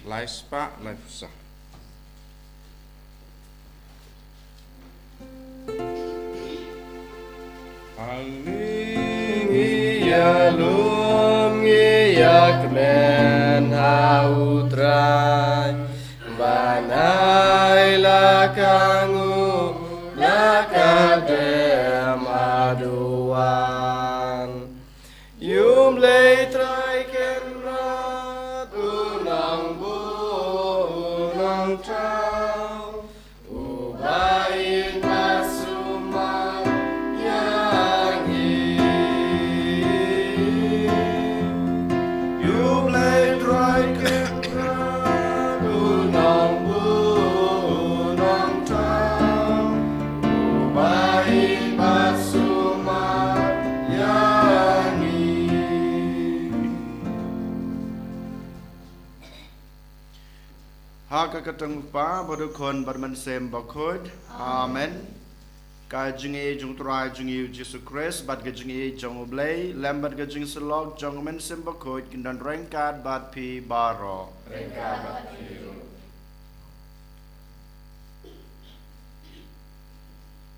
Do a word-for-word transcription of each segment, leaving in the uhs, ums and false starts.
Lai spah lai phew saw. Hangne ngi ïalum ngi ïakmen ha U Trai, ban ai la ka nguh la ka dem haduh wan. Ïa U Blei Trai Kynrad, U Nongbuh U Nongthaw, Uba im bad sumar ïa ngi. Ïa U Blei Trai Kynrad, U Nongbuh U Nongthaw, Uba im bad sumar ïa ngi. Ha ka kyrteng U Kpa bad U Khun bad U Mynsiem Bakhuid. Amen. Ka jingïeit jong U Trai jong ngi U Jisu Khrist bad ka jingïeit jong U Blei lem bad ka jingsyllok jong U Mynsiem Bakhuid kin don ryngkat bad phi baroh.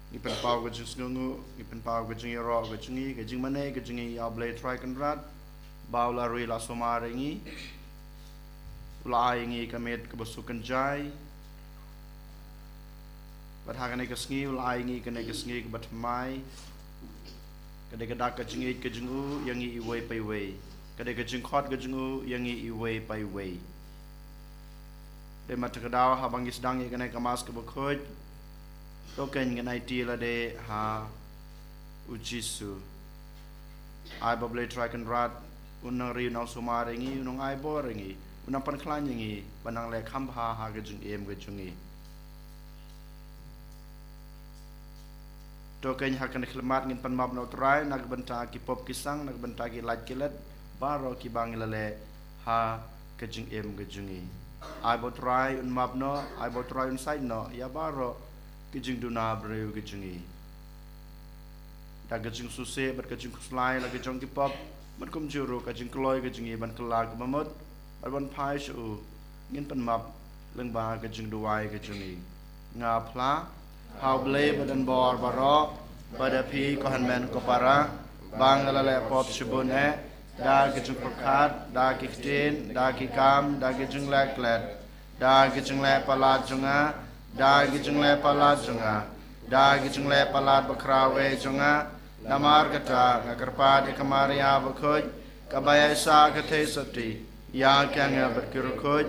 Ngi pynpaw ka jingsngewnguh, ngi pynpaw ka jingïaroh ka jong ngi, ka jingmane ka jong ngi ïa U Blei Trai Kynrad, ba u la ri la sumar ïa ngi, u la ai ïa ngi ka miet kaba suk kynjai. Bad ha kane ka sngi u la ai ïa ngi kane ka sngi kaba thymmai. Ka dei ka dak ka jingïeit ka jong u ïa ngi iwei pa iwei. Ka dei ka jingkhot ka jong u ïa ngi iwei pa iwei. Te mynta ka daw haba ngi sdang ïa kane ka Mass kaba khuid, to keiñ ngin aiti lade ha U Jisu. Ai ba U Blei Trai Kynrad un nang ri, un nang sumar ïa ngi, un nang ai bor ïa ngi, un nang pynkhlaiñ ïa ngi ban nang leh kham bha ha ka jingim ka jong ngi. To keiñ ha kane ka khlieh mat ngin pan map na U Trai na ka bynta ki pop ki sang, na ka bynta ki lait ki let baroh kiba ngi la leh ha ka jingim ka jong ngi. Ai ba U Trai un map noh, ai ba U Trai un sait noh ïa baroh ki jingduna briew ki jong ngi. Da ka jingsngewsih bad ka jingkhuslai la ka jong ki pop, bad kumjuh ruh ka jingkloi ka jong ngi ban kylla kaba mut bad ban phai sha u, ngin pan map lyngba ka jingduwai ka jong ngi. Nga phla ha U Blei badonbor baroh, bad ïa phi ko hynmen ko para, ba nga la leh pop shibun eh, da ka jingpyrkhat, da ki ktien, da ki kam, da ki jingleh klet, da ki jingleh palat jong nga, da ki jingleh palat jong nga, da ki jingleh palat bakhraw eh jong nga. Namar kata nga kyrpad ïa ka Maria bakhuid, kaba ïaisah ka theisotti ïa kiang nga bad ki riewkhuid,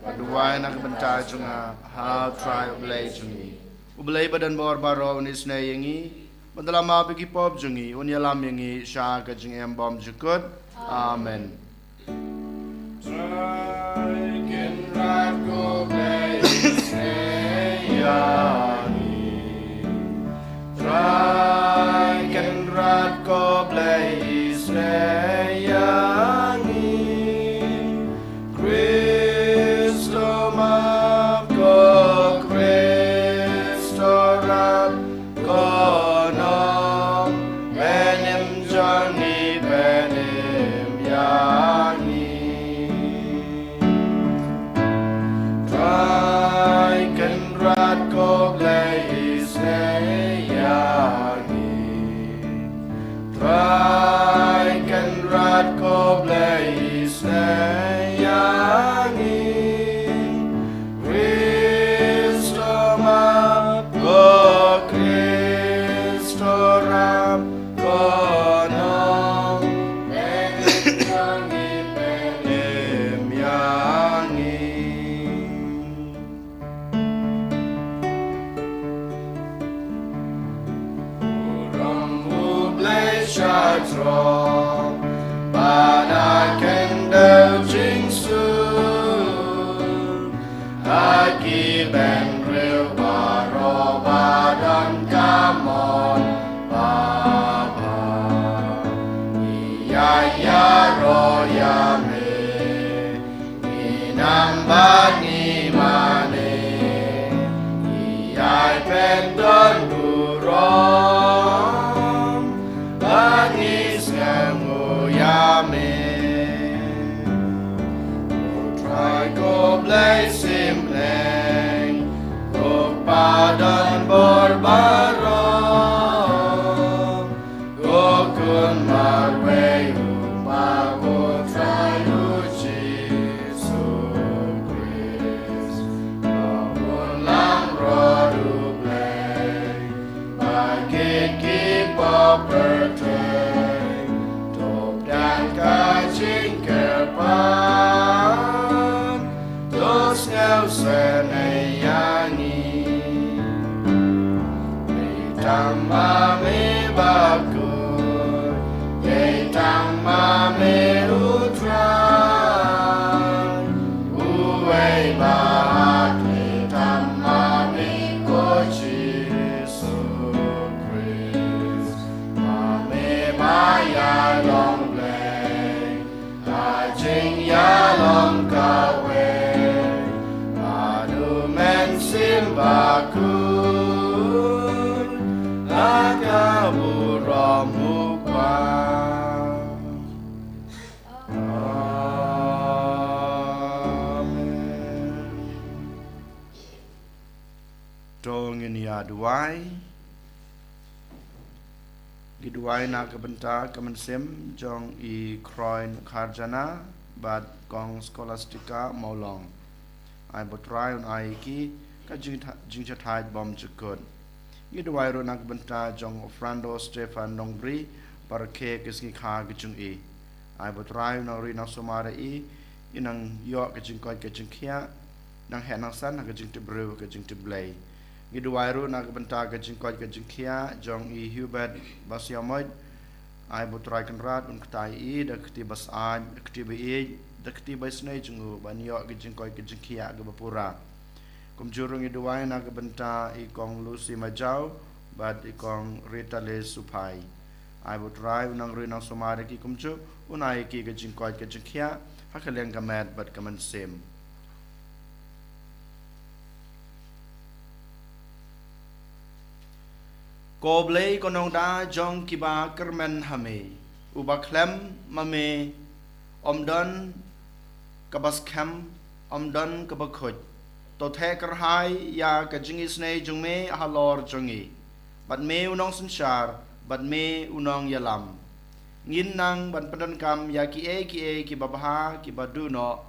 bad duwai na ka bynta jong nga ha U Trai U Blei jong ngi. U Blei badonbor baroh un isynei ïa ngi, bad un la map ïa ki pop jong ngi, un ïalam ïa ngi sha ka jingim bymjukut. Amen. Trai Kynrad ko Blei isynei ïa ngi. Trai Kynrad ko Blei isynei ïa ngi. Khrist to map, ko Khrist to rap, ko Nongpynim jong ngi pynim ïa ngi. Trai Kynrad ko Blei isynei ïa ngi. Trai Kynrad ko Blei isynei ïa ngi. Khrist to map, ko Khrist to rap, ko Nongpynim jong ngi pynim ïa ngi. Burom U Blei sha jrong, ba na khyndew jingsuk, ha ki bynriew baroh ba don ka mon babha. Ïa ïaroh ïa me, ngi nang bad ngi mane, ngi ïai pyndonkam burom, bad ngi sngewnguh ïa me. Sene ïa ngi. Dei tang ma me bakut, dei tang ma me U Trai. Uwei ba hak, dei tang ma me ko Jisu Khrist. Ma me ba ïalong Blei, ka jingïalong kawei, bad U Mynsiem Bakhuid, la ka burom u Kpa. Amen. To ngin ïa duwai. Ngi duwai na ka bynta ka mynsiem jong i Khroin Kharjana bad Kong Scholastica Mawlong. Ai ba U Trai un ai ïa ki ka jingtha-, jingjathait bymjukut. Ngi duwai ruh na ka bynta jong Fernando Stefan Nongbri, baroh ki sngi kha ki jong i. Ai ba U Trai u nang ri nang sumar ïa i, i nang ïoh ka jingkoit ka jingkhiah, nang heh nang san ha ka jingtip briew ka jingtip Blei. Ngi duwai ruh na ka bynta ka jingkoit ka jingkhiah jong i Hubert Basiamoit. Ai ba U Trai Kynrad un ktai ïa i da ka kti ba syaid, da ka kti ba ïeit, da ka kti ba isynei jong u, ban ïoh ka jingkoit ka jingkhiah kaba pura. Kumjuh ruh ngi duwai na ka bynta i Kong Lucy Majaw bad i Kong Rita Le Suphai. Ai ba U Trai u nang ri nang sumar ïa ki kumjuh, un ai ïa ki ka jingkoit ka jingkhiah ha ka liang ka met bad ka mynsiem. Ko Blei ko Nongda jong kiba kyrmen ha me, uba khlem ma me ym don kaba skhem, ym don kaba khuid. To theh kyrhai ïa ka jingisynei jong me halor jong ngi. Bad me u nongsynshar, bad me u nongïalam. Ngin nang ban pyndonkam ïa kiei kiei kiba bha kiba duh noh,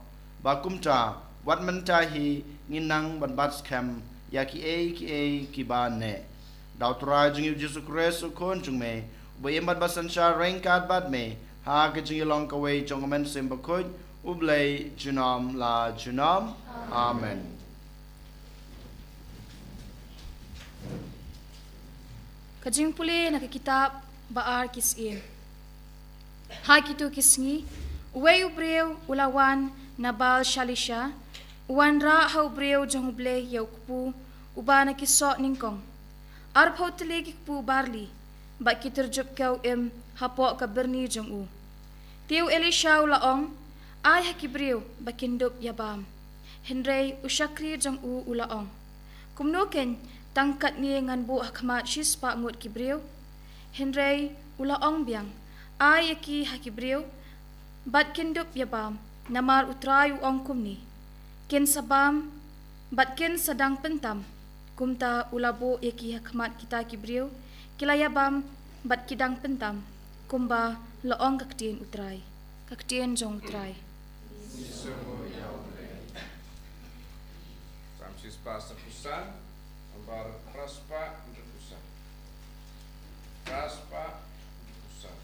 ba kumta wat mynta hi ngin nang ban bat skhem ïa kiei kiei kiba neh. Da U Trai jong ngi U Jisu Khrist U Khun jong me, uba im bad ba synshar ryngkat bad me ha ka jingïalong kawei jong U Mynsiem Bakhuid, U Blei junom la junom. Amen. Ka jingpule na ka kitab Ba-ar ki Syiem. Ha kito ki sngi, uwei u briew u la wan na Baal Shalisha, u wanrah ha u briew jong U Blei ïa u kpu uba na ki soh nyngkong. Arphew tylli ki kpu barli bad ki tyrjup kew im hapoh ka byrni jong u. Te u Elisha u la ong, ai ha ki briew ba kin dup ïa bam. Hynrei u shakri jong u u la ong, kumno keiñ, tang katne ngan buh ha khmat shispah ngut ki briew? Hynrei u la ong biang, ai ïa ki ha ki briew bad kin dup ïa bam, namar U Trai u ong kumne, kin sa bam bad kin sa dang pyntam. Kumta u la buh ïa ki ha khmat kita ki briew, ki la ïa bam bad ki dang pyntam, kumba la ong ka ktien U Trai. Ka ktien jong U Trai. Psalm shispah sanphew san, nambar phraspah hynriewphew san. Phraspah hynriewphew san.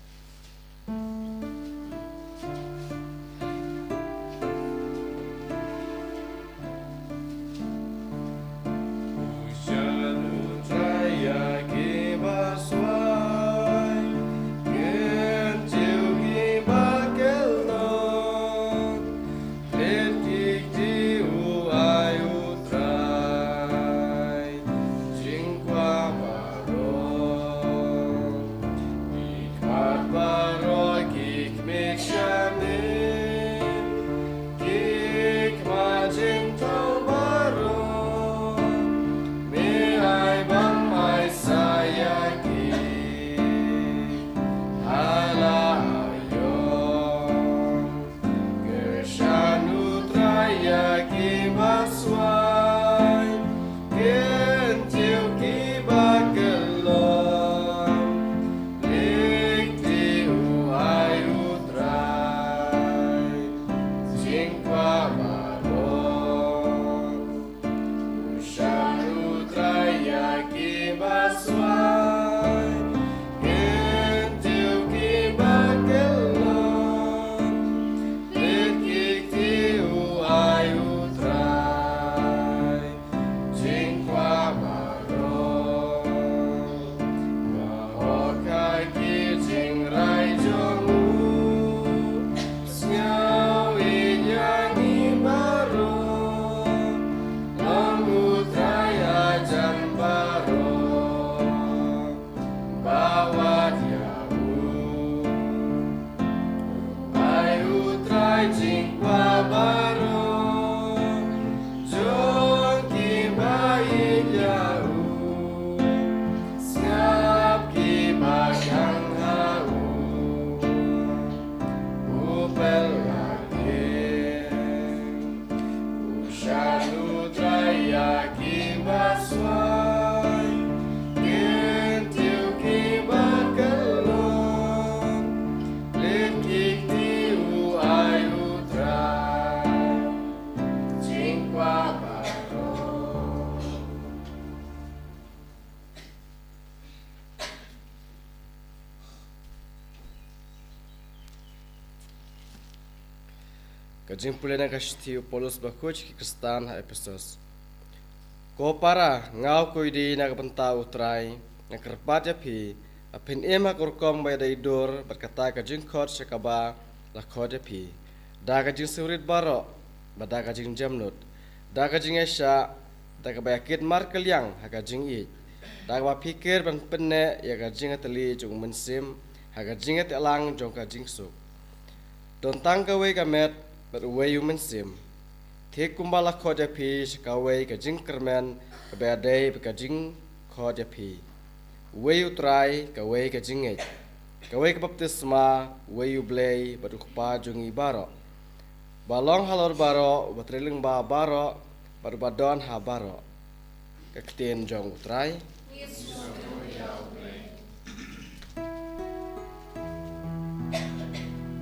Ka jingpule na ka shithi u Paulus bakhuid sha ki Khristan ha Ephesus. Ko para, nga u khuid na ka bynta u Trai, nga kyrpad ïa phi, ba phin im ha ka rukom ba ïadei dur bad kata ka jingkhot sha kaba la khot ïa phi, da ka jingsngewrit baroh, bad da ka jingjemnud, da ka jingïaishah, da kaba ïakit markylliang ha ka jingïeit, da kaba pyrkhat ban pynneh ïa ka jingïatylli jong u Mynsiem ha ka jingïateh lang jong ka jingsuk. Don tang kawei ka met bad uwei u Mynsiem, thik kumba la khot ïa phi sha kawei ka jingkyrmen kaba ïadei bad ka jingkhot ïa phi. Uwei u Trai, kawei ka jingngeit, kawei ka baptisma, uwei u Blei bad u Kpa jong ngi baroh, ba long halor baroh, uba trei lyngba baroh bad uba don ha baroh. Ka ktien jong u Trai.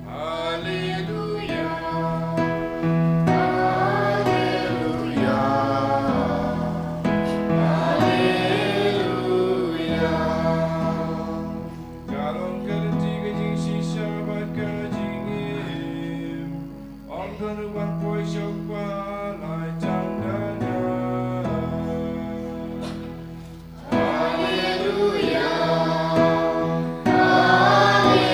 Haleluya. Haleluya. Haleluya. Ka long ka lynti ka jingshisha bad ka jingim. Ong don ruh ban poi sha u Kpa lai tang da nga. Haleluya. Haleluya.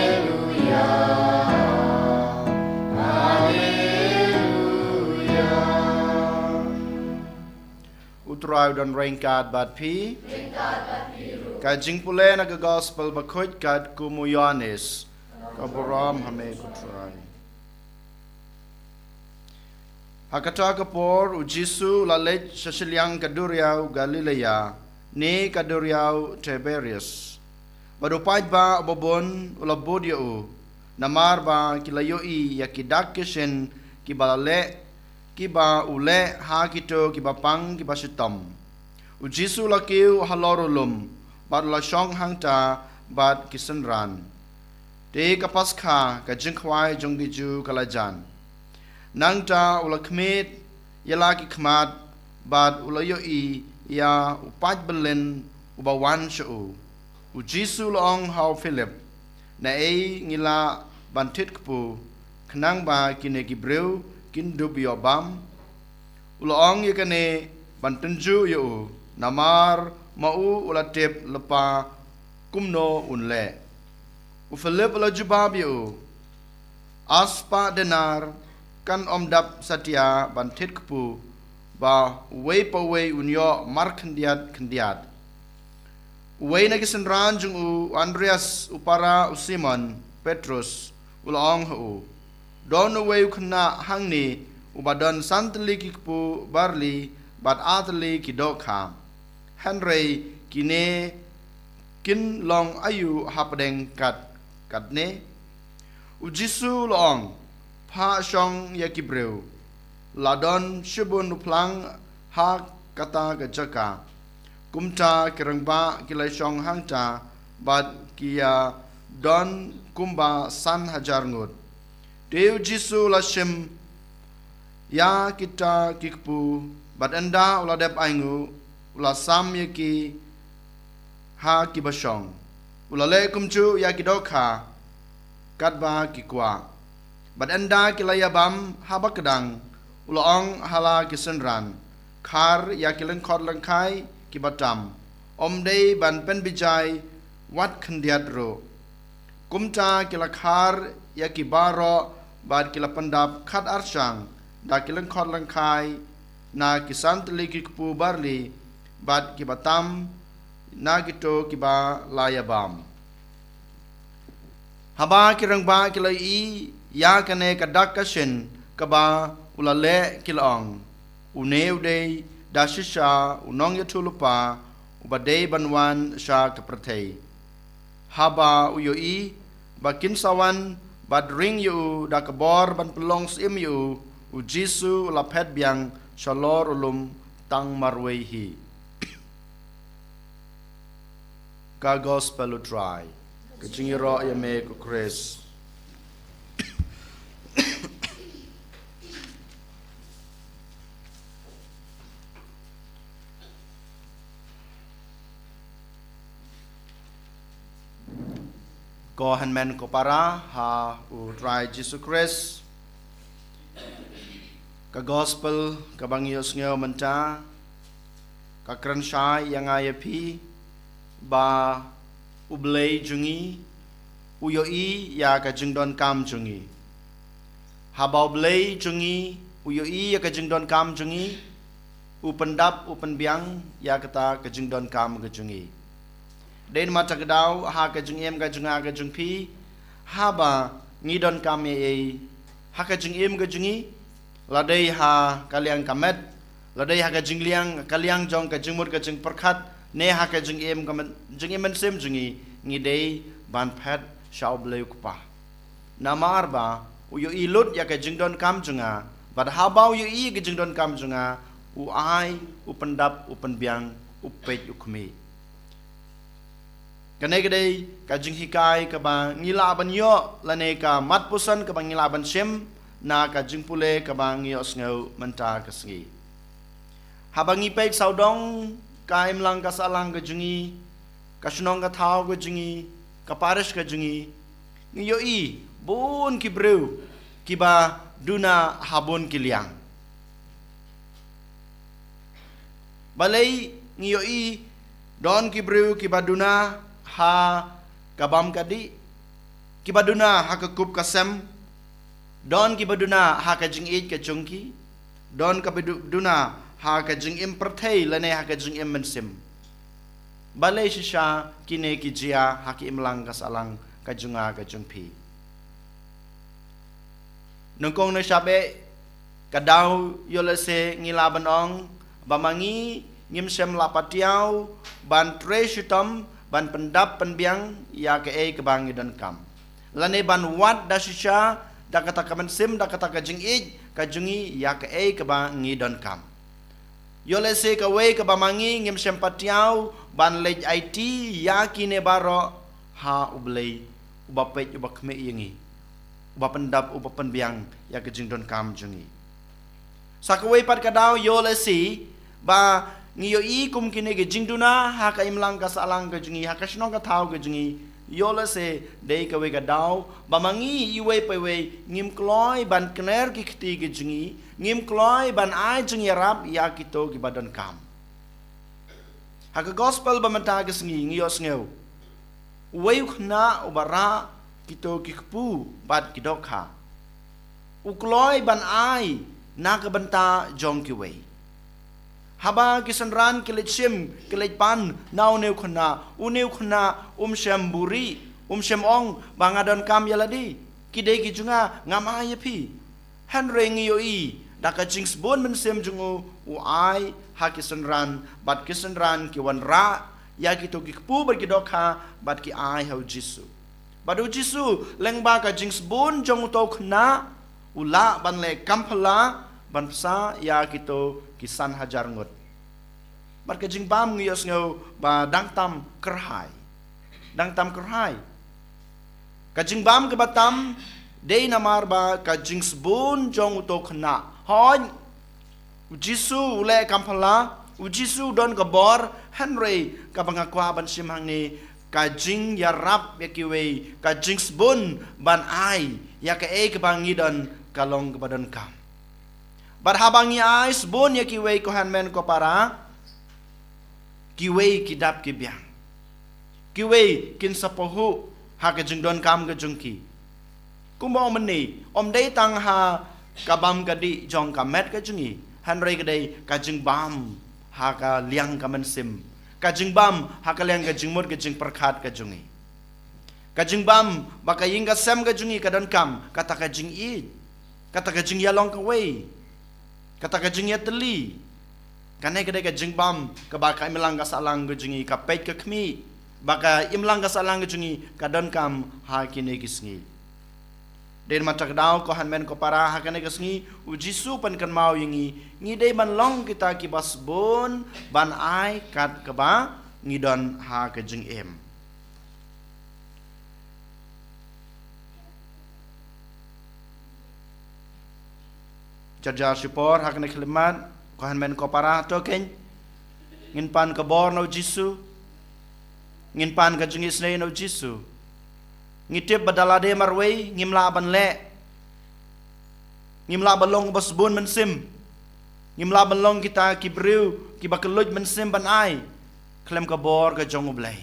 Haleluya. U Trai u don ryngkat bad phi. Ryngkat bad phi ruh. Ka jingpule na ka Gospel bakhuid katkum u Ïoannis. Ka burom ha me ko Trai. Ha kata ka por u Jisu u la leit sha shiliang ka duriaw Galilea, ne ka duriaw Tiberias. Bad u paidbah uba bun u la bud ïa u, namar ba ki la ïohi ïa ki dak ki shin kiba la leh, kiba u leh ha kito kiba pang kiba shitom. U Jisu u la kiew halor u lum, bad u la shong hangta bad ki synran. Te ka Paskha, ka jingkhwai jong ki Jiw, ka la jan. Nangta u la khmied ïa la ki khmat, bad u la ïohi ïa u paid byllien uba wan sha u. U Jisu u la ong ha u Philip, naei ngi lah ban thied kpu, khnang ba kine ki briew kin dup ïoh bam? U la ong ïa kane ban tynjuh ïa u, namar ma u u la tip lypa kumno un leh. U Philip u la jubab ïa u, ar spah denar kan ym dap satia ban thied kpu, ba uwei pa uwei un ïoh markhyndiat khyndiat. Uwei na ki synran jong u, u Andreas u para u Simon Petrus, u la ong ha u, don uwei u khynnah hangne uba don san tylli ki kpu barli bad ar tylli ki dohkha. Hynrei kine kin long aïu hapdeng kat katne? U Jisu u la ong, phah shong ïa ki briew. La don shibun u phlang ha kata ka jaka. Kumta ki rangbah ki la shong hangta bad ki ïa don kumba san hajar ngut. Te u Jisu u la shim ïa kita ki kpu, bad ynda u la dep ainguh, u la sam ïa ki ha kiba shong. U la leh kumjuh ïa ki dohkha katba ki kwah. Bad ynda ki la ïa bam haba kdang, u la ong ha la ki synran, khar ïa ki lyngkhot lyngkhai kiba tam, ym dei ban pynbijai wat khyndiat ruh. Kumta ki la khar ïa ki baroh bad ki la pyndap khat arshang da ki lyngkhot lyngkhai na ki san tylli ki kpu barli bad kiba tam na kito kiba la ïa bam. Haba ki rangbah ki la ïohi ïa kane ka dak ka shin kaba u la leh, ki la ong, une u dei da shisha u nongïathuhlypa uba dei ban wan sha ka pyrthei. Haba u ïohi ba kin sa wan bad ring ïa u da ka bor ban pynlong syiem ïa u, u Jisu u la phet biang shalor u lum tang marwei hi. Ka Gospel u Trai. Ka jingïaroh ïa me ko Khrist. Ko hynmen ko para ha u Trai Jisu Khrist. Ka gospel kaba ngi ïohsngew mynta ka kren shai ïa nga ïa phi ba U Blei jong ngi u ïohi ïa ka jingdonkam jong ngi. Haba U Blei jong ngi u ïohi ïa ka jingdonkam jong ngi, u pyndap, u pynbiang ïa kata ka jingdonkam ka jong ngi. Dei namar kata ka daw ha ka jingim ka jong nga ka jong phi, haba ngi donkam ei ei ha ka jingim ka jong ngi, la dei ha ka liang ka met, la dei ha ka jingliang ka liang jong ka jingmut ka jingpyrkhat, ne ha ka jingim ka men-, jingim mynsiem jong ngi, ngi dei ban phet sha U Blei U Kpa. Namar ba u ïohi lut ïa ka jingdonkam jong nga, bad haba u ïohi ïa ka jingdonkam jong nga, u ai, u pyndap, u pynbiang, u peit, u khmih. Kane ka dei ka jinghikai kaba ngi lah ban ïoh, lane ka mat puson kaba ngi lah ban shim na ka jingpule kaba ngi ïohsngew mynta ka sngi. Haba ngi peit sawdong ka imlang ka sahlang ka jong ngi, ka shnong ka thaw ka jong ngi, ka parish ka jong ngi, ngi ïohi bun ki briew kiba duna ha bun ki liang. Balei ngi ïohi don ki briew kiba duna ha ka bam ka dih, kiba duna ha ka kup ka sem, don kiba duna ha ka jingïeit ka jong ki, don kaba du-, duna ha ka jingim pyrthei lane ha ka jingim mynsiem. Balei shisha kine ki jia ha ka imlang ka sahlang ka jong nga ka jong phi? Nyngkong nyngshap eh, ka daw ïoh lehse ngi lah ban ong ba ma ngi ngim shym lah patiaw ban trei shitom ban pyndap pynbiang ïa kaei kaba ngi donkam, lane ban wad da shisha da kata ka mynsiem, da kata ka jingïeit ka jong ngi ïa kaei kaba ngi donkam. Ïoh lehse kawei kaba ma ngi ngim shym patiaw ban leit aiti ïa kine baroh ha U Blei uba peit, uba khmih ïa ngi, uba pyndap, uba pynbiang ïa ka jingdonkam jong ngi. Sa kawei pat ka daw ïoh lehse ba ngi ïohi kum kine ki jingduna ha ka imlang ka sahlang ka jong ngi, ha ka shnong ka thaw ka jong ngi, ïoh lehse dei kawei ka daw ba ma ngi iwei pa iwei ngim kloi ban kner ki kti ki jong ngi, ngim kloi ban ai jingïarap ïa kito kiba donkam. Ha ka gospel ba mynta ka sngi ngi ïohsngew uwei u khynnah uba rah kito ki kpu bad ki dohkha, u kloi ban ai na ka bynta jong kiwei. Haba ki synran ki leit shim, ki leit pan na une u khynnah, une u khynnah um shym buhrieh, um shym ong ba nga donkam ïa lade, ki dei ki jong nga, ngam ai ïa phi. Hynrei ngi ïohi da ka jingsbun mynsiem jong u, u ai ha ki synran, bad ki synran ki wanrah ïa kito ki kpu bad ki dohkha bad ki ai ha U Jisu. Bad U Jisu, lyngba ka jingsbun jong uto u khynnah, u lah ban leh kam phylla ban bsa ïa kito ki san hajar ngut. Bad ka jingbam ngi ïohsngew ba dang tam kyrhai. Dang tam kyrhai. Ka jingbam kaba tam dei namar ba ka jingsbun jong uto u khynnah. Hooid, U Jisu u leh kam phylla, U Jisu u don ka bor, hynrei kaba nga kwah ban shim hangne, ka jingïarap ïa kiwei, ka jingsbun ban ai ïa kaei kaba ngi don ka long kaba donkam. Bad haba ngi ai sbun ïa kiwei, ko hynmen ko para, kiwei ki dap ki biang. Kiwei kin sa pahuh ha ka jingdonkam ka jong ki. Kumba ong mynne, ym dei tang ha ka bam ka dih jong ka met ka jong ngi, hynrei ka dei ka jingbam ha ka liang ka mynsiem, ka jingbam ha ka liang ka jingmut ka jingpyrkhat ka jong ngi. Ka jingbam ba ka ïing ka sem ka jong ngi ka donkam kata ka jingïeit, kata ka jingïalong kawei, kata ka jingïatylli. Kane ka dei ka jingbam kaba ka imlang ka sahlang ka jong ngi ka peit ka khmih ba ka imlang ka sahlang ka jong ngi ka donkam ha kine ki sngi. Dei namar kata ka daw, ko hynmen ko para, ha kane ka sngi U Jisu u pynkynmaw ïa ngi, ngi dei ban long kita kiba sbun ban ai kat kaba ngi don ha ka jingim. Jar jar shipor ha kane ka khyllipmat, ko hynmen ko para, to kein ngin pan ka bor na U Jisu, ngin pan ka jingisynei na U Jisu. Ngi tip ba da lade marwei ngim lah ban leh. Ngim lah ban long ba sbun mynsiem. Ngim lah ban long kita ki briew kiba kylluid mynsiem ban ai khlem ka bor ka jong U Blei.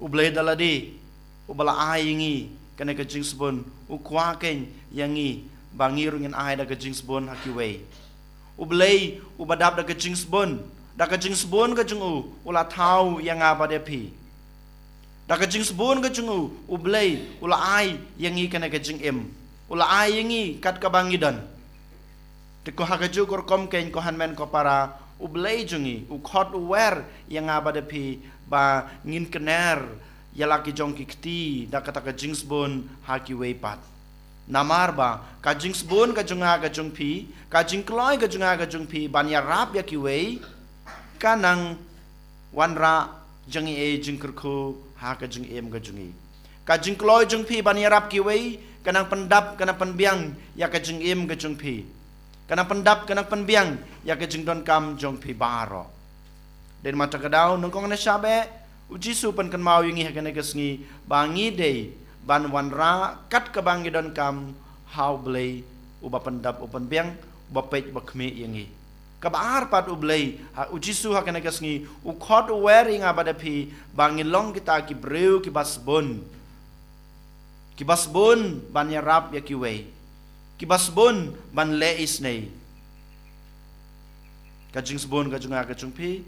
U Blei da lade uba la ai ïa ngi kane ka jingsbun, u kwah kein ïa ngi ba ngi ruh ngin ai da ka jingsbun ha kiwei. U Blei uba dap da ka jingsbun, da ka jingsbun ka jong u, u la thaw ïa nga bad ïa phi. Da ka jingsbun ka jong u, U Blei u la ai ïa ngi kane ka jingim. U la ai ïa ngi kat kaba ngi don. Te ko ha kajuh ka rukom kein ko hynmen ko para, U Blei jong ngi u khot u wer ïa nga bad ïa phi ba ngin kner ïa la ki jong ki kti da kata ka jingsbun ha kiwei pat. Namar ba ka jingsbun ka jong nga ka jong phi, ka jingkloi ka jong nga ka jong phi ban ïarap ïa kiwei, ka nang wanrah jong ngi ei jingkyrkhu ha ka jingim ka jong ngi. Ka jingkloi jong phi ban ïarap kiwei ka nang pyndap, ka nang pynbiang ïa ka jingim ka jong phi. Ka nang pyndap, ka nang pynbiang ïa ka jingdonkam jong phi baroh. Dei namar kata ka daw, nyngkong ne sha beh, U Jisu u pynkynmaw ïa ngi ha kane ka sngi ba ngi dei ban wanrah kat kaba ngi donkam ha U Blei uba pyndap, uba pynbiang, uba peit, uba khmih ïa ngi. Kaba ar pat, U Blei, ha, U Jisu ha kane ka sngi u khot u wer ïa nga bad ïa phi ba ngin long kita ki briew kiba sbun. Kiba sbun ban ïarap ïa kiwei. Kiba sbun ban leh isynei. Ka jingsbun ka jong nga ka jong phi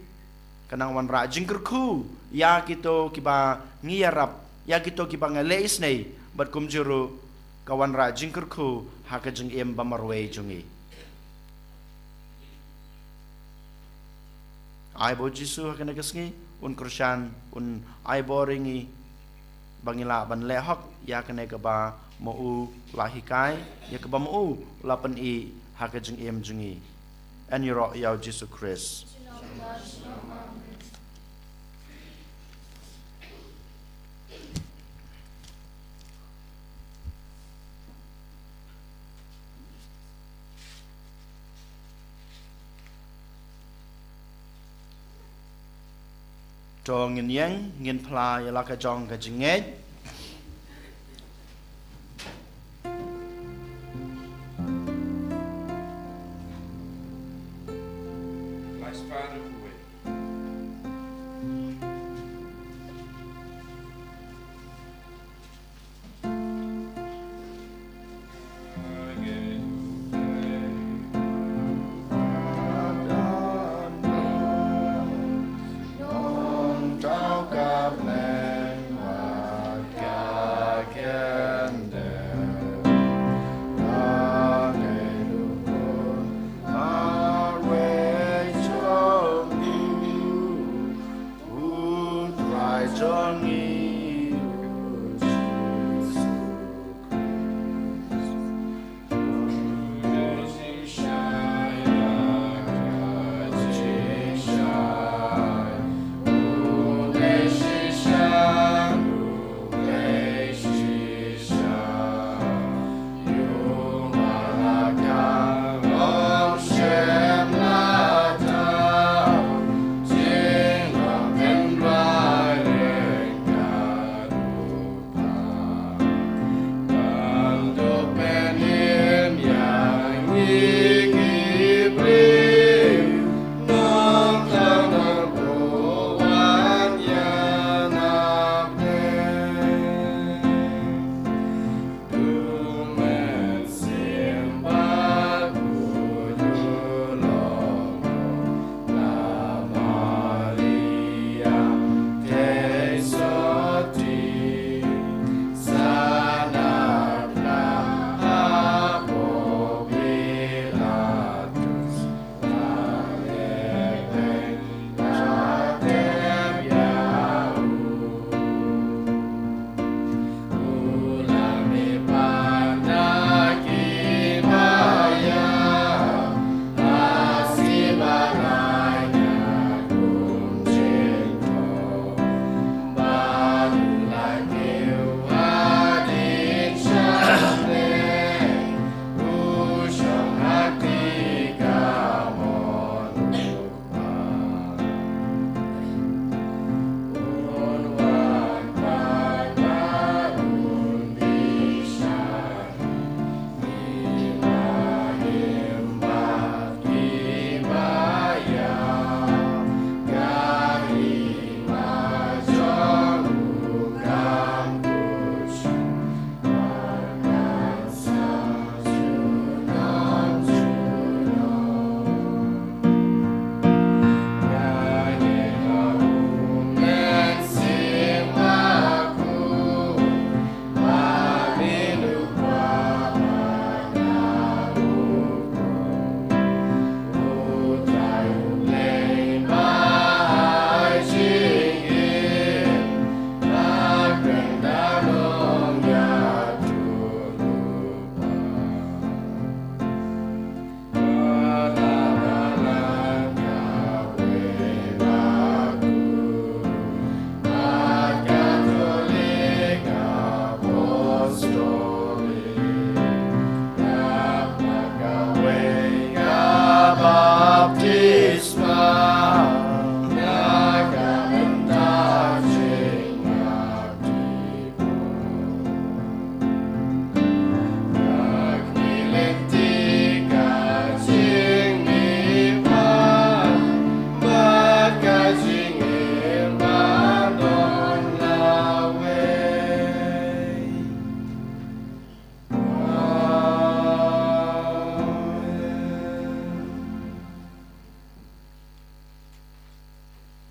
ka nang wanrah jingkyrkhu ïa kito kiba ngi ïarap, ïa kito kiba ngi leh isynei, bad kumjuh ruh ka wanrah jingkyrkhu ha ka jingim ba marwei jong ngi. Ai ba U Jisu ha kane ka sngi un kyrshan, un ai bor ïa ngi ba ngi lah ban leh hok ïa kane kaba ma u la hikai, ïa kaba ma u la pyni ha ka jingim jong ngi. Yn ïaroh ïa U Jisu Khrist. To ngin ïeng, ngin phla ïa la ka jong ka jingngeit.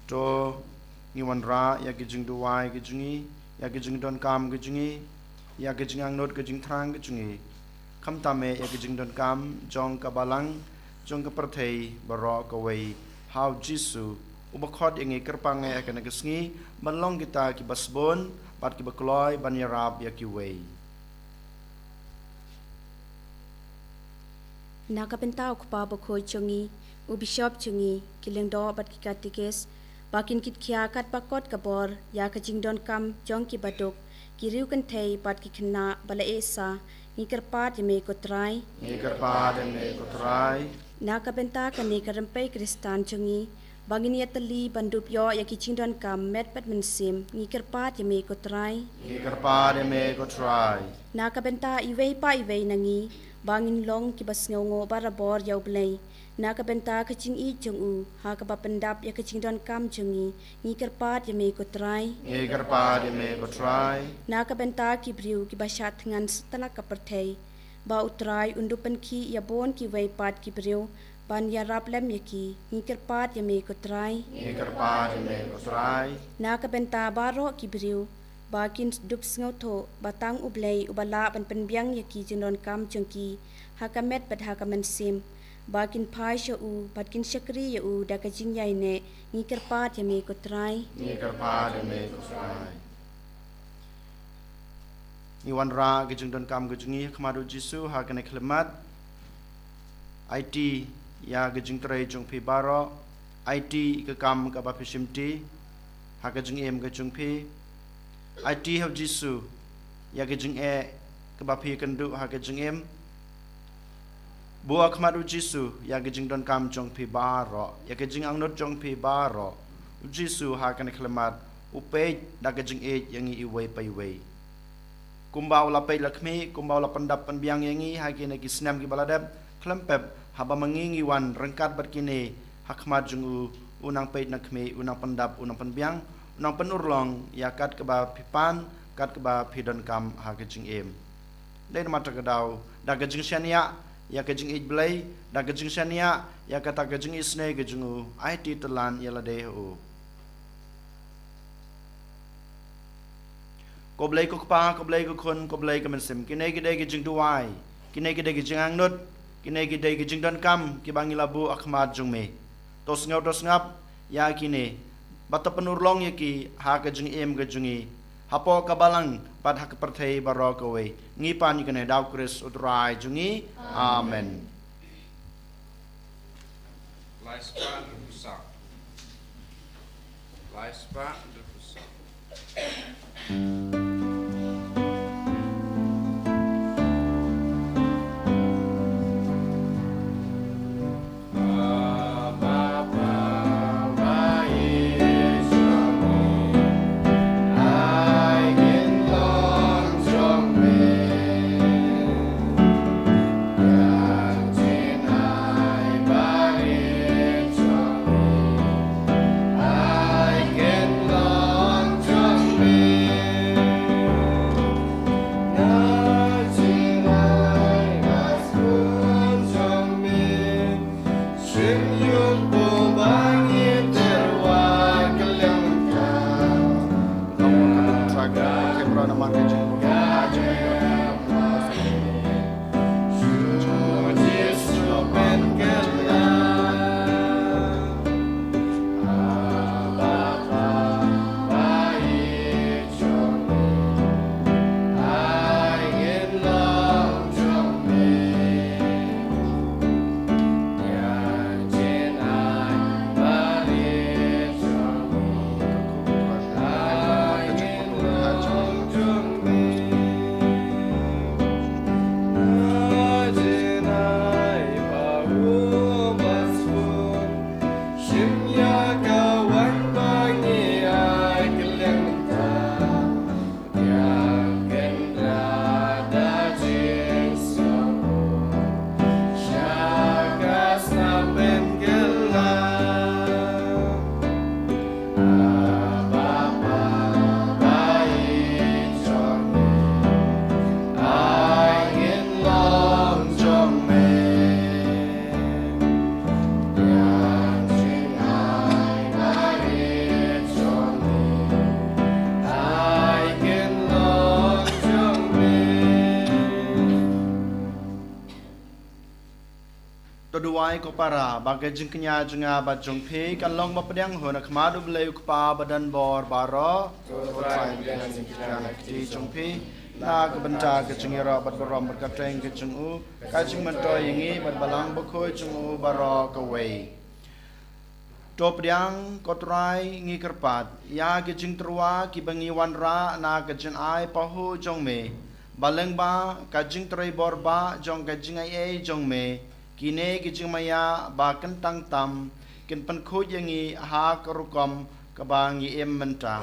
To, ngi wanrah ïa ki jingduwai ki jong ngi, ïa ki jingdonkam ki jong ngi, ïa ki jingangnud ki jingthrang ki jong ngi. Khamtam eh ïa ki jingdonkam jong ka balang, jong ka pyrthei baroh kawei. Ha U Jisu, uba khot ïa ngi, kyrpang eh ha kane ka sngi ban long kita kiba sbun bad kiba kloi ban ïarap ïa kiwei. Na ka bynta u Kpa Bakhuid jong ngi, u Bishop jong ngi, ki lyngdoh bad ki katikis, ba kin kitkhia katba kot ka bor ïa ka jingdonkam jong ki baduk, ki riewkynthei bad ki khynnah ba la eh sah, ngi kyrpad ïa me ko Trai. Ngi kyrpad ïa me ko Trai. Na ka bynta kane ka rympei Khristan jong ngi, ba ngin ïatylli ban dup ïoh ïa ki jingdonkam met bad mynsiem, ngi kyrpad ïa me ko Trai. Ngi kyrpad ïa me ko Trai. Na ka bynta iwei pa iwei na ngi, ba ngin long kiba sngewnguh barabor ïa U Blei. Na ka bynta ka jingïeit jong u, ha kaba pyndap ïa ka jingdonkam jong ngi, ngi kyrpad ïa me ko Trai. Ngi kyrpad ïa me ko Trai. Na ka bynta ki briew kiba shah thngan satlak ka pyrthei, ba U Trai un dup pynkhih ïa bun kiwei pat ki briew ban ïarap lem ïa ki, ngi kyrpad ïa me ko Trai. Ngi kyrpad ïa me ko Trai. Na ka bynta baroh ki briew, ba kin dup sngewthuh ba tang U Blei uba lah ban pynbiang ïa ki jingdonkam jong ki, ha ka met bad ha ka mynsiem, ba kin phai sha u bad kin shakri ïa u da ka jingïaineh, ngi kyrpad ïa me ko Trai. Ngi kyrpad ïa me ko Trai. Ngi wanrah ki jingdonkam ki jong ngi ha khmat U Jisu ha kane ka khyllipmat. Aiti ïa ki jingtrei jong phi baroh, aiti ka kam kaba phi shimti ha ka jingim ka jong phi. Aiti ha U Jisu ïa ki jingeh kaba phi kynduh ha ka jingim. Buh ha khmat U Jisu ïa ki jingdonkam jong phi baroh, ïa ki jingangnud jong phi baroh. U Jisu ha kane ka khyllipmat u peit da ka jingïeit ïa ngi iwei pa iwei. Kumba u la peit la khmih, kumba u la pyndap pynbiang ïa ngi ha kine ki snem kiba la dep, khlem pep, haba ma ngi ngi wan ryngkat bad kine ha khmat jong u, u nang peit na khmih, u nang pyndap, u nang pynbiang, u nang pynurlong ïa kat kaba phi pan, kat kaba phi donkam ha ka jingim. Dei namar kata ka daw, da ka jingshaniah ïa ka jingïeit Blei, da ka jingshaniah ïa kata ka jingisynei ka jong u, aiti tyllun ïa lade ha u. Ko Blei ko Kpa, ko Blei ko Khun, ko Blei ko Mynsiem. Kine ki dei ki jingduwai, kine ki dei ki jingangnud, kine ki dei ki jingdonkam kiba ngi la buh ha khmat jong me. To sngew, to sngap ïa kine, bad to pynurlong ïa ki ha ka jingim ka jong ngi, hapoh ka balang bad ha ka pyrthei baroh kawei. Ngi pan ïa kane da U Khrist U Trai jong ngi. Amen. Lai spah hynriew phew saw. Lai spah hynriew phew saw. To duwai ko para, ba ka jingkñia jong nga bad jong phi kan long ba pdiang hun ha khmat U Blei U Kpa badonbor baroh. To Trai pdiang jingkñia ha ka kti jong phi na ka bynta ka jingïaroh bad burom bad ka kyrteng ka jong u, ka jingmyntoi ïa ngi bad Balang Bakhuid jong u baroh kawei. To pdiang ko Trai, ngi kyrpad ïa ki jingtyrwa kiba ngi wanrah na ka jingai pahuh jong me, ba lyngba ka jingtrei bor bah jong ka jingaiei jong me, kine ki jingmaïa ba kyntang tam kin pynkhuid ïa ngi ha ka rukom kaba ngi im mynta,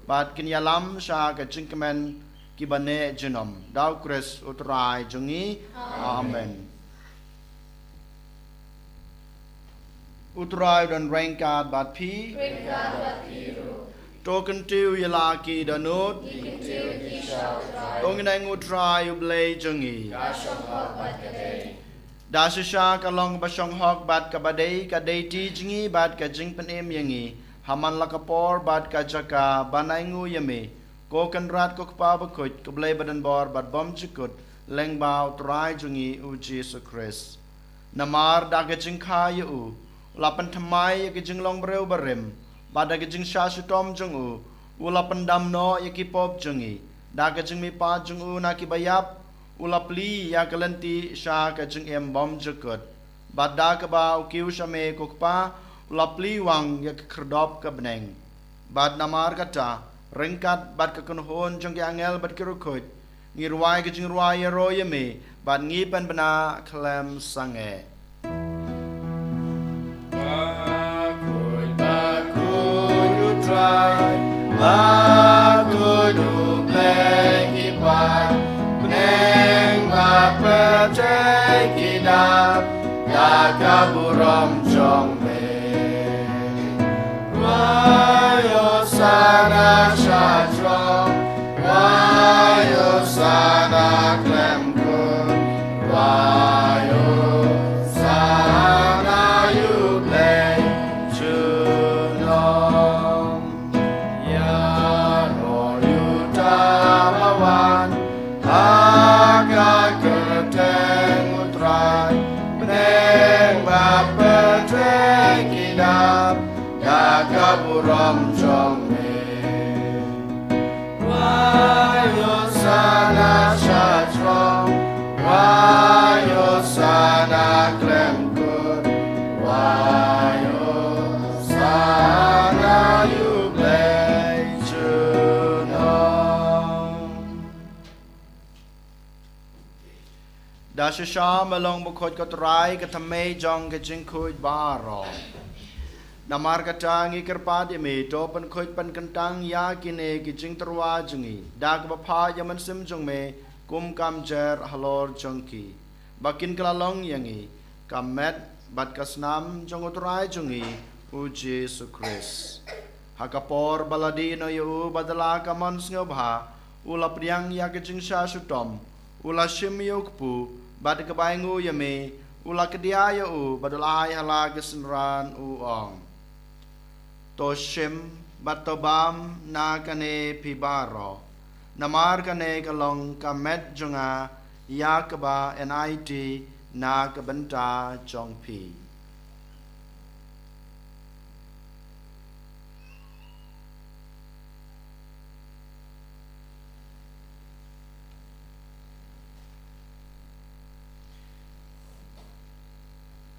bad kin ïalam sha ka jingkmen kiba neh junom. Da U Khrist U Trai jong ngi. Amen. U Trai u don ryngkat bad phi. Ryngkat bad phi ruh. To kyntiew ïa la ki dohnud. Ngi kyntiew ïa ki sha U Trai. To ngin ai nguh U Trai U Blei jong ngi. Ka shong hok bad ka dei. Da shisha ka long ba shong hok bad kaba dei, ka dei ti jong ngi bad ka jingpynim ïa ngi ha man la ka por bad ka jaka ban ai nguh ïa me, ko Kynrad ko Kpa Bakhuid, ko Blei badonbor bad bymjukut, lyngba U Trai jong ngi U Jisu Khrist. Namar da ka jingkha ïa u, u la pynthymmai ïa ka jinglong briew barim, bad da ka jingshah shitom jong u, u la pyndam noh ïa ki pop jong ngi. Da ka jingmihpat jong u na kiba ïap, u la plie ïa ka lynti sha ka jingim bymjukut. Bad da kaba u kiew sha me ko Kpa, u la plie wang ïa ka khyrdop ka bneng. Bad namar kata, ryngkat bad ka kynhun jong ki angel bad ki riewkhuid, ngi rwai ka jingrwai ïaroh ïa me, bad ngi pynbna khlem sangeh. Bakhuid, bakhuid U Trai, bakhuid U Blei ki paid, bneng bad pyrthei ki dap da ka burom jong me. Rwai Hosana sha jrong, rwai Hosana khlem kut, rwai Hosana ïa U Blei junom. Ïaroh ïa uta uba wan ha ka kyrteng U Trai, bneng bad pyrthei ki dap da ka burom jong me. Rwai Hosana sha jrong, rwai Hosana khlem kut, rwai Hosana ïa U Blei junom. Da shisha me long bakhuid ko Trai, ka thymmei jong ka jingkhuid baroh. Namar kata ngi kyrpad ïa me, to pynkhuid pynkyntang ïa kine ki jingtyrwa jong ngi da kaba phah ïa u Mynsiem jong me kum ka mjer halor jong ki, ba kin kylla long ïa ngi ka met bad ka snam jong U Trai jong ngi U Jisu Khrist. Ha ka por ba la dih noh ïa u bad da la ka mon sngewbha, u la pdiang ïa ka jingshah shitom, u la shim ïa u kpu, bad kaba ainguh ïa me, u la kdiah ïa u bad u la ai ha la ki synran, u ong: To shim bad to bam na kane phi baroh, namar kane ka long ka met jong nga, ïa kaba yn aiti na ka bynta jong phi.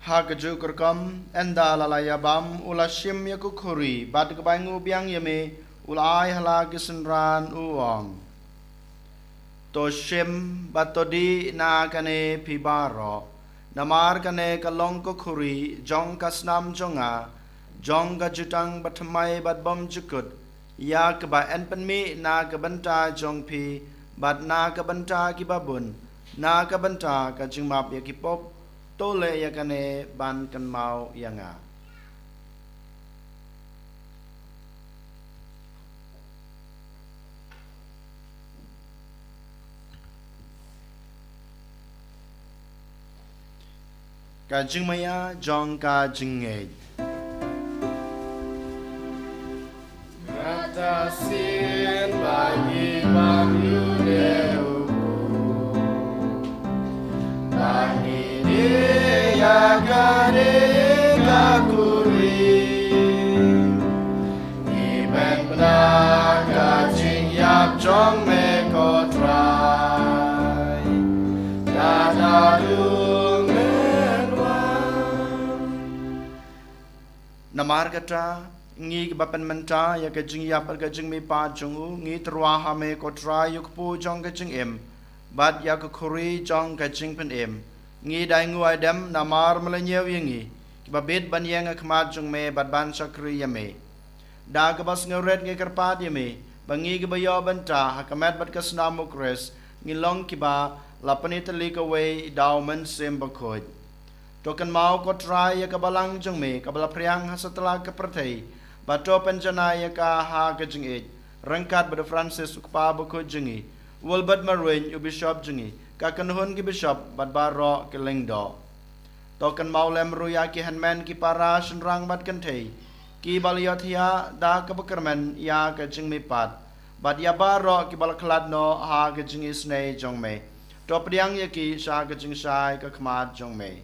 Ha kajuh ka rukom, ynda la la ïa bam, u la shim ïa ka khuri, bad kaba ainguh biang ïa me, u la ai ha la ki synran, u ong: To shim bad to dih na kane phi baroh, namar kane ka long ka khuri jong ka snam jong nga, jong ka jutang bathymmai bad bymjukut, ïa kaba yn pynmih na ka bynta jong phi bad na ka bynta kiba bun, na ka bynta ka jingmap ïa ki pop. To leh ïa kane ban kynmaw ïa nga. Ka jingmaïa jong ka jingngeit. Kata sien ba ngi bam ïa u, ba ngi die ïa kane ka khuri. Ngi pynbna ka jingïap jong me ko Trai. Da da dung men wan. Namar kata, ngi kiba pynmynta ïa ka jingïap bad ka jingmihpat jong u, ngi tyrwa ha me ko Trai ïa u kpu jong ka jingim bad ïa ka khuri jong ka jingpynim. Ngi dei nguh ai dem namar me la ñiew ïa ngi kiba bit ban ïeng ha khmat jong me bad ban shakri ïa me. Da kaba sngewrit ngi kyrpad ïa me ba ngi kiba ïoh bynta ha ka met bad ka snam u Khrist, ngi long kiba la pynitylli kawei da u Mynsiem Bakhuid. To kynmaw ko Trai ïa ka balang jong me kaba la phriang ha satlak ka pyrthei, bad to pynjanai ïa ka ha ka jingïeit, ryngkat bad u Francis u kpa bakhuid jong ngi, u Albert Marwein u bishop jong ngi, ka kynhun ki bishop bad baroh ki lyngdoh. To kynmaw lem ruh ïa ki hynmen ki para shynrang bad kynthei kiba la ïohthiah da kaba kyrmen ïa ka jingmihpat, bad ïa baroh kiba la khlad noh ha ka jingisynei jong me. To pdiang ïa ki sha ka jingshai ka khmat jong me.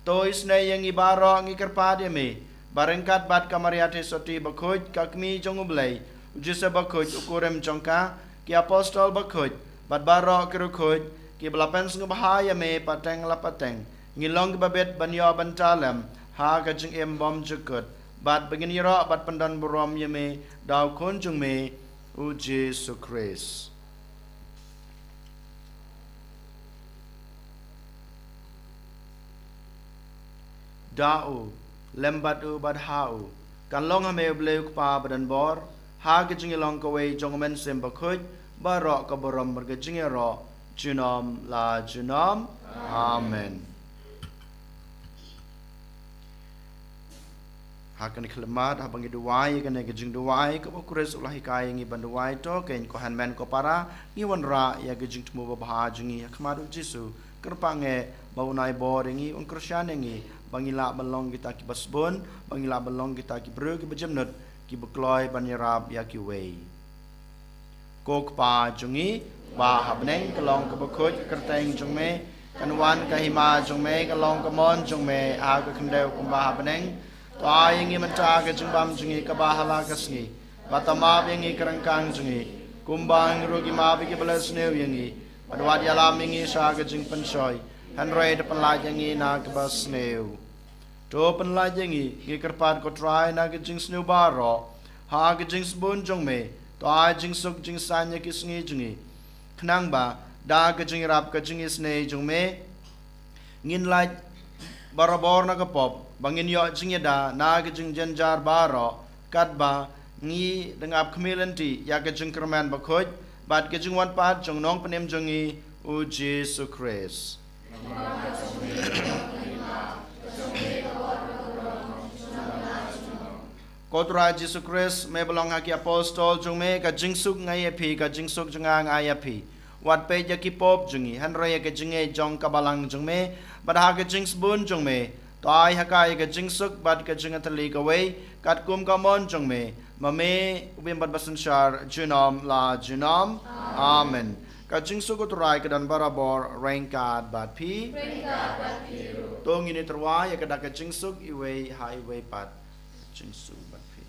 To isynei ïa ngi baroh, ngi kyrpad ïa me ba ryngkat bad ka Maria Theisotti bakhuid, ka kmie jong u Blei, u Joseph bakhuid u kurim jong ka, ki apostol bakhuid bad baroh ki riewkhuid kiba la pynsngewbha ïa me pateng la pateng, ngi long kiba bit ban ïoh bynta lem ha ka jingim bymjukut, bad ba ngin ïaroh bad pyndonburom ïa me da u Khun jong me u Jisu Khrist. Da u, lem bad u, bad ha u, kan long ha me u Blei u Kpa badonbor, ha ka jingïalong kawei jong u Mynsiem Bakhuid, baroh ka burom bad ka jingïaroh junom la junom. Amen. Ha kane ka khyllipmat, haba ngi duwai ïa kane ka jingduwai kaba u Khrist u la hikai ïa ngi ban duwai, to kein ko hynmen ko para, ngi wanrah ïa ka jingthmu babha jong ngi ha khmat u Jisu. Kyrpad ïa u ba un ai bor ïa ngi, un kyrshan ïa ngi ba ngi lah ban long kita kiba sbun, ba ngi lah ban long kita ki briew kiba jemnud, kiba kloi ban ïarap ïa kiwei. Ko Kpa jong ngi ba ha bneng, ka long kaba khuid ka kyrteng jong me, kan wan ka hima jong me, kan long ka mon jong me ha ka khyndew kumba ha bneng. To ai ïa ngi mynta ka jingbam jong ngi kaba ha la ka sngi, bad to map ïa ngi ka ryngkang jong ngi, kumba ngi ruh ngi map ïa kiba leh sniew ïa ngi, bad wat ïalam ïa ngi sha ka jingpynshoi, hynrei to pynlait ïa ngi na kaba sniew. To pynlait ïa ngi, ngi kyrpad ko Trai, na ka jingsniew baroh, ha ka jingsbun jong me, to ai jingsuk jingsaiñ ïa ki sngi jong ngi, khnang ba da ka jingïarap ka jingisynei jong me, ngin lait barabor na ka pop, ba ngin ïoh jingïada na ka jingjynjar baroh, katba ngi dang ap khmih lynti ïa ka jingkyrmen bakhuid bad ka jingwan pat jong u Nongpynim jong ngi, u Jisu Khrist. Ko Trai Jisu Khrist, me ba la ong ha ki apostol jong me, ka jingsuk nga ai ïa phi, ka jingsuk jong nga nga ai ïa phi. Wat peit ïa ki pop jong ngi, hynrei ïa ka jingngeit jong ka balang jong me, bad ha ka jingsbun jong me, to ai ha ka ïa ka jingsuk bad ka jingïatylli kawei, katkum ka mon jong me, ma me u bym bad basynshar junom la junom. Amen. Ka jingsuk u Trai ka don barabor ryngkat bad phi. To ngin ïatyrwa ïa ka da ka jingsuk iwei ha iwei pat. Jingsuk bad phi.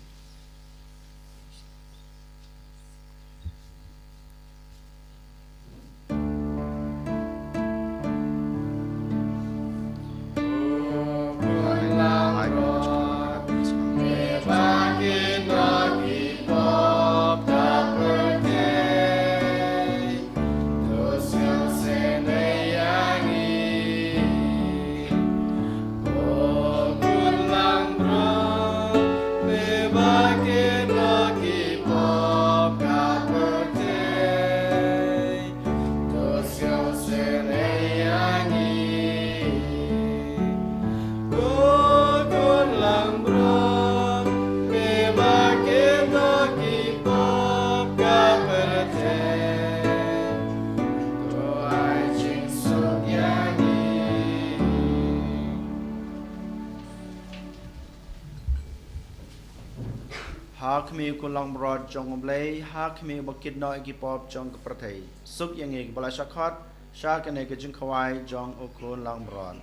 Ha khmih u Khun langbrot jong U Blei, ha khmih uba kit noh ïa ki pop jong ka pyrthei. Suk ïa ngi kiba la shah khot sha kane ka jingkhawai jong u Khun langbrot.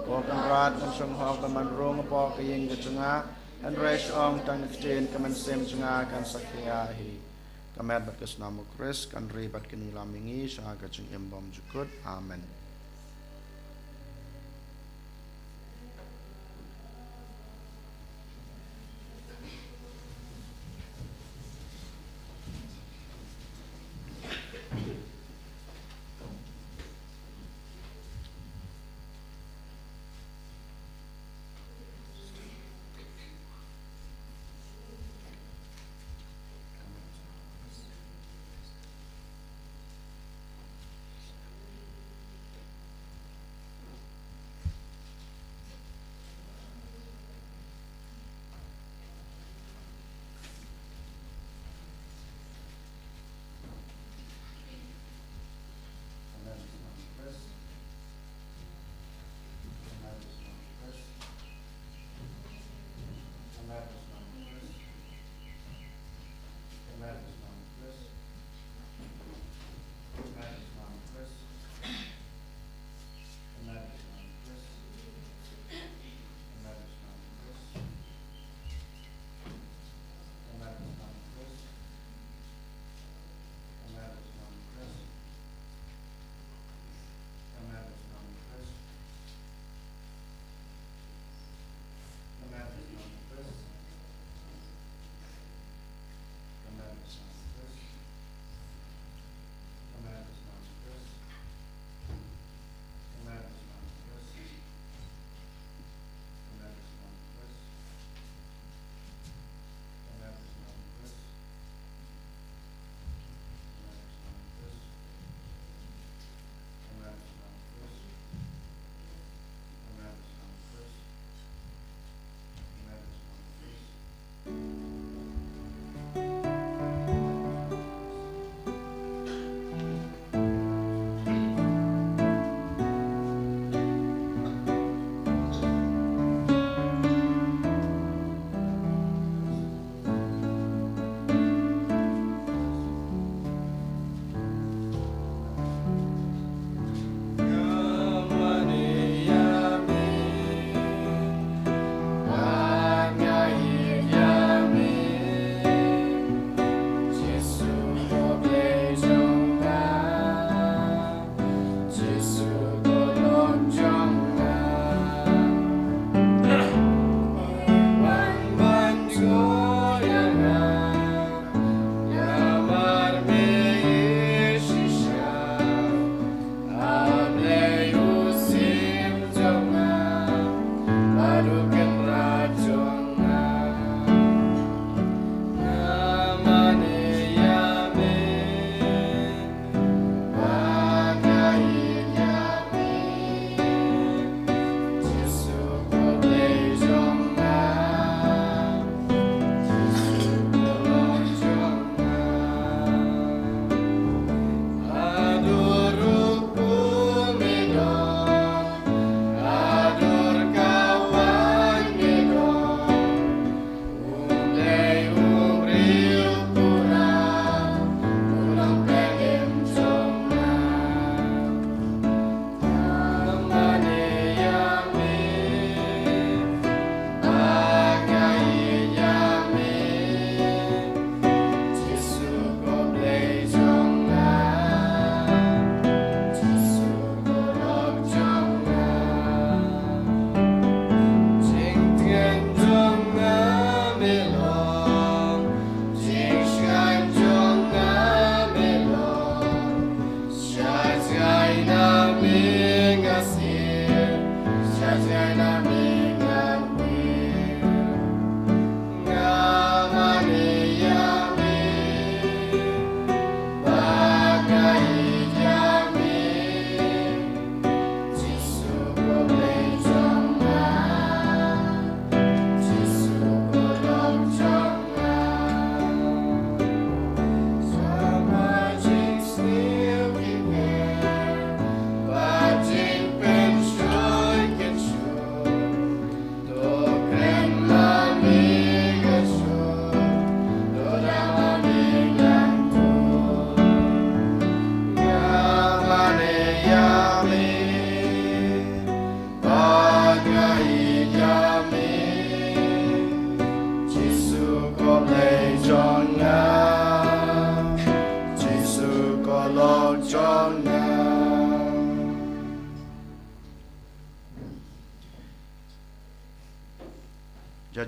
Ko Kynrad, ngam shong hok ban rung hapoh ka ïing ka jong nga, hynrei shu ong tang ka ktien, ka mynsiem jong nga kan sa khia hi. Ka met bad ka snam u Khrist kan ri bad kane ïa ngi sha ka jingim bymjukut. Amen.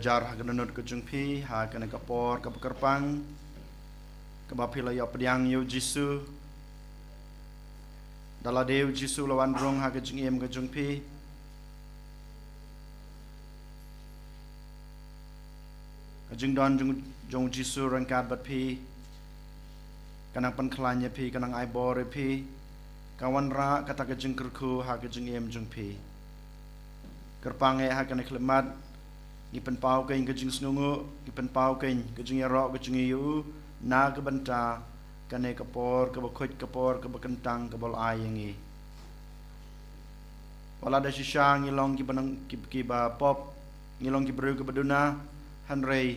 Jar ha ka dohnud ka jong phi ha kane ka por kaba kyrpang, kaba phi la ïoh pdiang ïa u Jisu. Da lade u Jisu u la wan rung ha ka jingim ka jong phi. Ka jingdon jong, jong u Jisu ryngkat bad phi ka nang pynkhlaiñ ïa phi, ka nang ai bor ïa phi. Ka wanrah kata ka jingkyrkhu ha ka jingim jong phi. Kyrpang eh ha kane ka khyllipmat, ngi pynpaw keiñ ka jingsngewnguh, ngi pynpaw keiñ ka jingïaroh ka jong ngi ïa u na ka bynta kane ka por kaba khuid, ka por kaba kyntang kaba u la ai ïa ngi. Wat la da shisha ngi long kiba nang, ki, kiba pop, ngi long ki briew kiba duna, hynrei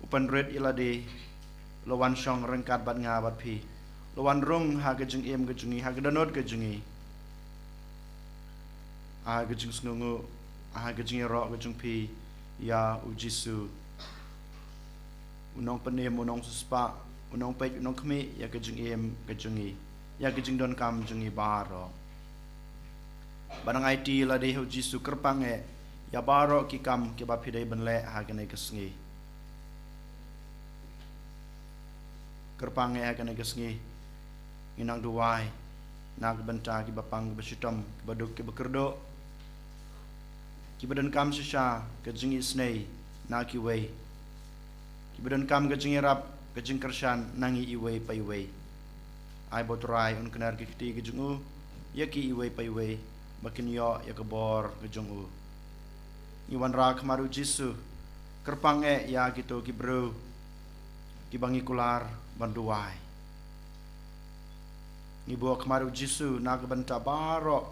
u pynrit ïa lade, u la wan shong ryngkat bad nga bad phi. U la wan rung ha ka jingim ka jong ngi, ha ka dohnud ka jong ngi. Ha ka jingsngewnguh, ha ka jingïaroh ka jong phi ïa u Jisu, u nongpynim, u nongsiewspah, u nongpeit, u nongkhmih ïa ka jingim ka jong ngi, ïa ka jingdonkam jong ngi baroh. Ba nang aiti ïa lade ha u Jisu. Kyrpang eh ïa baroh ki kam kiba phi dei ban leh ha kane ka sngi. Kyrpang eh ha kane ka sngi, ngi nang duwai na ka bynta kiba pang kiba shitom, kiba duk kiba kyrduh, kiba donkam shisha ka jingisynei na kiwei, kiba donkam ka jingïarap ka jingkyrshan na ngi iwei pa iwei. Ai ba u Trai un kner ki kti ki jong u ïa ki iwei pa iwei, ba kin ïoh ïa ka bor ka jong u. Ngi wanrah khmat u Jisu. Kyrpang eh ïa kito ki briew kiba ngi kular ban duwai. Ngi buh khmat u Jisu na ka bynta baroh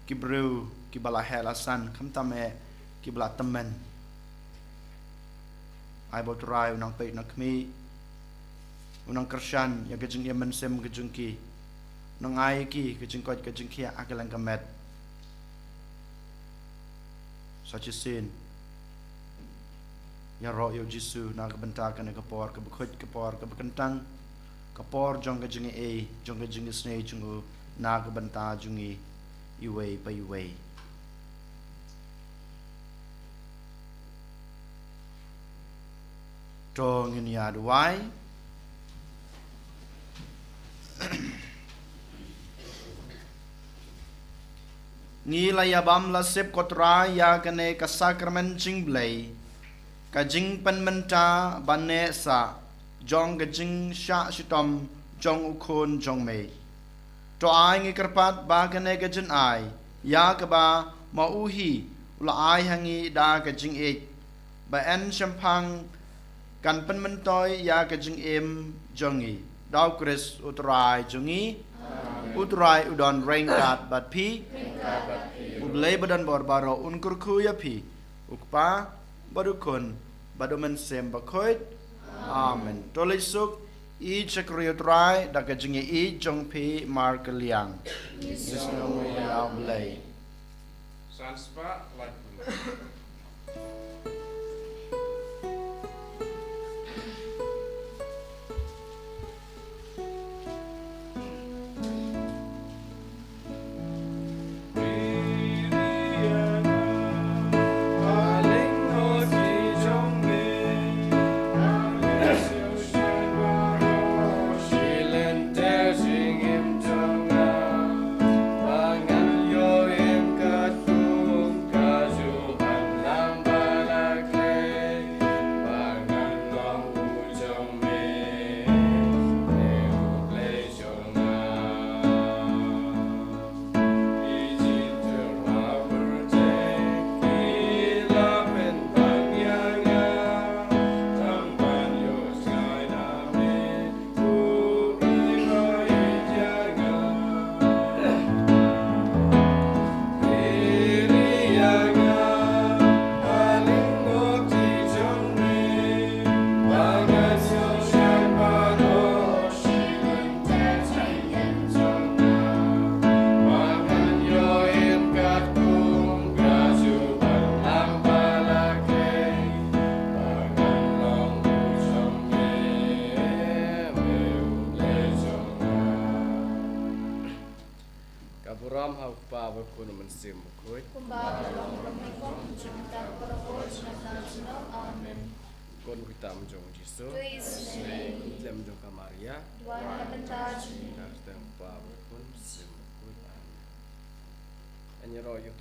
ki briew kiba la heh la san, khamtam eh kiba la tymmen. Ai ba u Trai u nang peit, u nang khmih, u nang kyrshan ïa ka jingim mynsiem ka jong ki, u nang ai ïa ki ka jingkoit ka jingkhiah ha kylleng ka met. Sa shisien, ïaroh ïa u Jisu na ka bynta kane ka por kaba khuid, ka por kaba kyntang, ka por jong ka jingaiei, jong ka jingisynei jong u na ka bynta jong ngi iwei pa iwei. To ngin ïa duwai. Ngi la ïa bam la sip, ko Trai, ïa kane ka sakramen jingblei, ka jingpynmynta ba neh sah jong ka jingshah shitom jong u Khun jong me. To ai ngi kyrpad ba kane ka jingai, ïa kaba ma u hi u la ai ha ngi da ka jingïeit, ba yn shemphang kan pynmyntoi ïa ka jingim jong ngi. Da u Khrist u Trai jong ngi. U Trai u don ryngkat bad phi. U Blei badonbor baroh un kyrkhu ïa phi, u Kpa, bad u Khun, bad u Mynsiem Bakhuid. Amen. To leit suk, ïeit shakri u Trai da ka jingïeit jong phi markylliang. Ngi sngew ïa u Blei. San spah, lait. Burom ha u Kpa bad u Khun bad u Mynsiem Bakhuid. Kumba ka long ruh mynnyngkong, mynta bad baroh por, junom junom. Amen. Khun bad kpa jong u Jisu. To Ïa Slem jong ka Maria. Duwai na ka bynta jong ngi. Kyrteng u Kpa bad u Khun bad u Mynsiem Bakhuid. Amen. Ngi ïaroh ïa u